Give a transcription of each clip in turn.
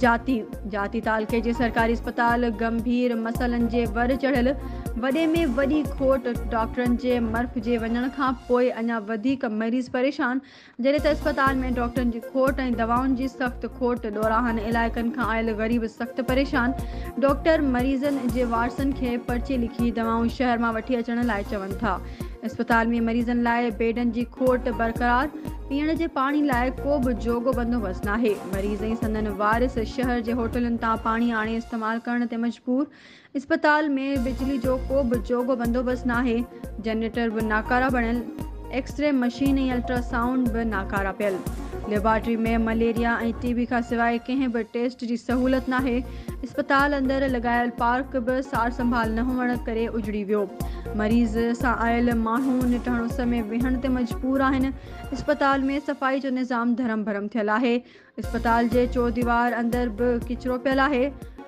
جاتي جاتي تعلقي جي سرڪاري اسپتال گنڀير مسئلن جي ور چڙهيل، وڏي ۾ وڏي کوٽ ڊاڪٽرن جي مرف جي وڃڻ کان پوء اڃا وڌيڪ مريض پريشان، جڏهن ته اسپتال ۾ ڊاڪٽرن جي کوٽ ۽ دوائن جي سخت کوٽ، ڏوراهن علائقن کان آيل غريب سخت پريشان، ڊاڪٽر مريضن جي وارثن کي پرچي لکي دوائون شهر مان وٺي اچڻ لاء چون ٿا. اسپتال ۾ مريضن لاء بيڊن جي کوٽ برقرار، پيئڻ جي پاڻي لاء ڪو به جوڳو بندوبست ناهي، مريض ۽ سندن وارث شهر جي هوٽلن تان پاڻي آڻي استعمال ڪرڻ تي مجبور، اسپتال ۾ بجلي جو ڪو به جوڳو بندوبست ناهي، جنريٽر به ناڪارا بڻيل، ايڪسري مشين ۽ الٽرا سائونڊ به ناڪارا پيل، ليبارٽري ۾ مليريا ۽ ٽي بي کان سواء ڪنهن به ٽيسٽ جي سهولت ناهي، اسپتال اندر لڳايل پارڪ به سار سنڀال نه هئڻ ڪري اجڙي ويو، مريض سان آيل ماڻهو نٽهڻ اس ۾ ويهڻ تي مجبور آهن، اسپتال ۾ صفائي جو نظام ڌرم ڀرم ٿيل آهي، اسپتال جي چوديوار اندر به ڪچرو پيل آهي،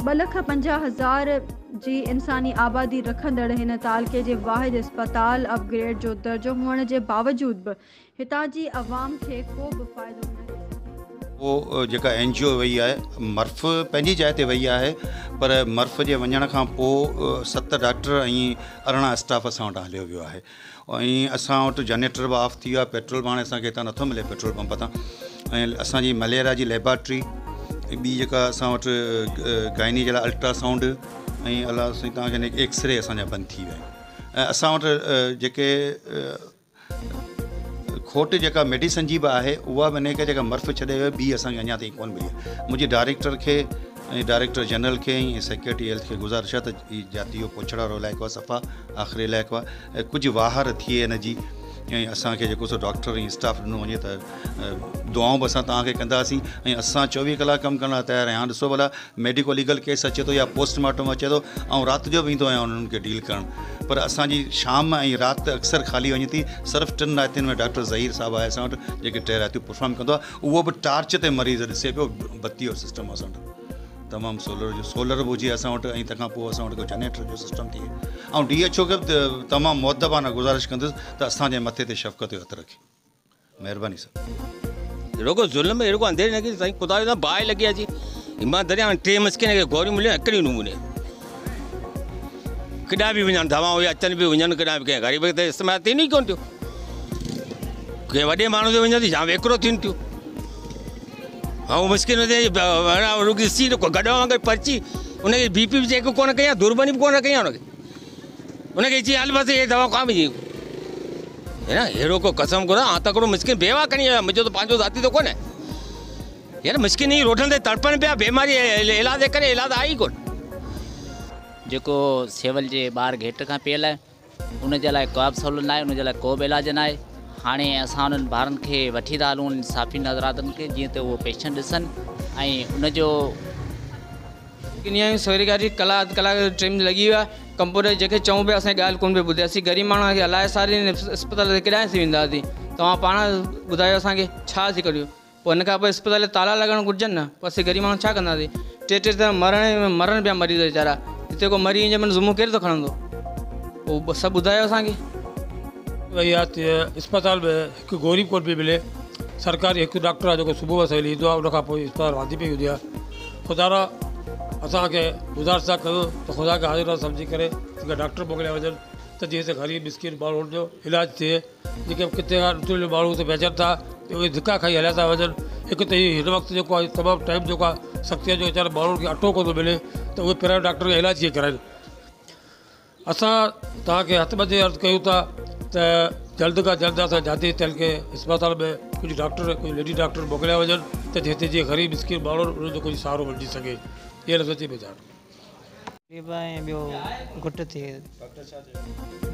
2,50,000 جي انساني آبادي رکندڙ هن تعلقي جي واحد اسپتال اپ گريڊ جو درجو هئڻ جي باوجود به هتان جي عوام کي ڪو به فائدو نه ڏئي سگهي. پوء جيڪا اين جي او وئي آهي مرف پنهنجي جاء تي وئي آهي پر مرف جي وڃڻ کان پوء 7 ڊاڪٽر ۽ 18 اسٽاف اسان وٽان هليو ويو آهي ۽ اسان وٽ جنريٽر به آف ٿي ويو آهي پيٽرول به هاڻي اسان کي هتان نٿو ملي پيٽرول پمپ تان ۽ اسان جي مليريا جي ليبارٽري ۽ ٻي جيڪا اسان وٽ گائني جي لاء الٽرا سائونڊ ۽ الله سائين توهان کي ايڪسري اسان جا بند ٿي ويا آهن ۽ اسان وٽ جيڪي کوٽ جيڪا ميڊيسن جي به آهي اها به انهي ڪري جيڪا مرف ڇڏي ويو ٻي اسان کي اڃا تائين ڪونه ملي آهي منهنجي ڊائريڪٽر کي ۽ ڊائريڪٽر جنرل کي ۽ سيڪريٽري هيلٿ کي گذارش آهي ته هي جاتي جو پوڇڙ وارو علائقو آهي صفا آخري علائقو آهي ۽ ڪجهه واهر ٿئي ان جي ۽ اسان کي جيڪو سو ڊاڪٽر ۽ اسٽاف ڏنو وڃي ته دعائون به اسان توهان کي ڪنداسين ۽ اسان 24 ڪلاڪ ڪم ڪرڻ لاء تيار آهيان هاڻ ڏسو ڀلا ميڊيڪو ليگل ڪيس اچي ٿو يا پوسٽ مارٽم اچي ٿو آئون رات جو به ايندو آهيان انهن کي ڊيل ڪرڻ پر اسان جي شام ۽ رات اڪثر خالي وڃي ٿي صرف 3 راتين ۾ ڊاڪٽر ظهير صاحب آهي اسان وٽ جيڪي 3 راتيون پرفارم ڪندو آهي اهو به ٽارچ تي مريض ڏسي پيو بتي جو سسٽم اسان وٽ تمام سولر جو سولر به هجي اسان وٽ ۽ تنهن کان پوء اسان وٽ ڪو جنريٽر جو سسٽم ٿئي آئون ڊي ايڇ او کي به تمام مؤدبانه گذارش ڪندس ته اسان جي مٿي تي شفقت جو هٿ رکي مهرباني سر. رڳو ظلم رڳو انڌيري نگري سائين خدا جو باهه لڳي اچي ايمان دريا ٽي مسڪين کي گوريون مليون هڪڙيون نه مليون ڪڏهن به وڃن دوائون اهي اچن به وڃن ڪڏهن به ڪنهن غريب کي ته استعمال ٿين ئي ڪونه ٿيون ڪنهن وڏي ماڻهو تي وڃن ٿي جام ويڪرو ٿين ٿيون ۽ مسڪين رڳي سي گڏ وانگر پرچي ان کي بي پي به چيڪ ڪونه ڪئي آهي دوربني به ڪونه ڪئي آهي ان کي ان کي چي هل بس هي دوا کان به نه اهڙو ڪو قسم گهران آ تڪڙو مسڪين بيوا کڻي آيو منهنجو ته پنهنجو ذاتي ته ڪونه يار مسڪين هي روڊن تي تڙپن پيا بيماري علاج ڪري علاج آهي ئي ڪونه. جيڪو سيول جي ٻاهر گيٽ کان پيل آهي ان جي لاء ڪا به سهولت ناهي ان جي لاء ڪو به علاج ناهي هاڻي اسان انهن ٻارن کي وٺي ٿا هلون انهن صحافين حضراتن کي جيئن ته اهو پيشنٽ ڏسن ۽ ان جو ڪني آهيون سويري کان وٺي ڪلاڪ اڌ ڪلاڪ ٽيم لڳي ويو آهي ڪمپوڊر جيڪي چئون پيا اسان جي ڳالهه ڪونه پيو ٻڌي اسين غريب ماڻهو کي الائي ساري اسپتال تي ڪيڏانهن اسين وينداسين توهان پاڻ ٻڌايو اسان کي ڇا اسين ڪريون پوء ان کان پوء اسپتال تي تالا لڳڻ گهرجن نه پوء اسين غريب ماڻهو ڇا ڪنداسين ٽي ٽي ته مرڻ مرن پيا مريض ويچارا هتي ڪو مري وڃي من ذمو ڪير ٿو کڻندو پوء سڀ ٻڌايو اسان کي. وئي آهي ته اسپتال ۾ هڪ گوري به ڪونه پئي ملي سرڪاري هڪ ڊاڪٽر آهي جيڪو صبح سويل ايندو آهي ان کان پوء اسپتال واندي پئي هوندي آهي خدا را اسان کي گذارش ٿا ڪيون ته خدا کي حاضر ناظر سمجهي ڪري جيڪا ڊاڪٽر موڪليا وڃن ته جيئن هتي غريب مسڪين ماڻهن جو علاج ٿئي جيڪي به ڪٿي کان ڏتڙيل ماڻهو هتي پهچن ٿا ته اهي ڌڪا کائي هليا ٿا وڃن هڪ ته هي هن وقت جيڪو آهي تمام ٽائيم جيڪو آهي سختيء جو ويچارن ماڻهن کي اٽو ڪونه ٿو ملي ته اهي پرائيويٽ ڊاڪٽر کي علاج ڪيئن ڪرائين اسان توهان کي هٿ ٻڌي عرض ڪيون ٿا ته جلد کان جلد اسان جاتي تعلقي اسپتال ۾ ڪجهه ڊاڪٽر ڪجهه ليڊي ڊاڪٽر موڪليا وڃن ته جيئن هتي جي غريب مسڪين ماڻهن انهن جو ڪجهه سهارو بڻجي سگهي اهي لفظ چئي بيجان. تڪليف آهي ۽ ٻيو گهٽ ٿئي.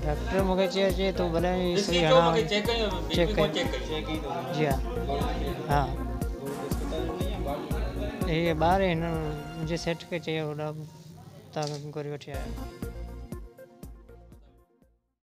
ڊاڪٽر مون کي چيو چي تون ڀلي سئي هڻان چيڪ ڪيو جي ها ها هي ٻار هن منهنجي سيٺ کي چيو تان گوري وٺي آيو.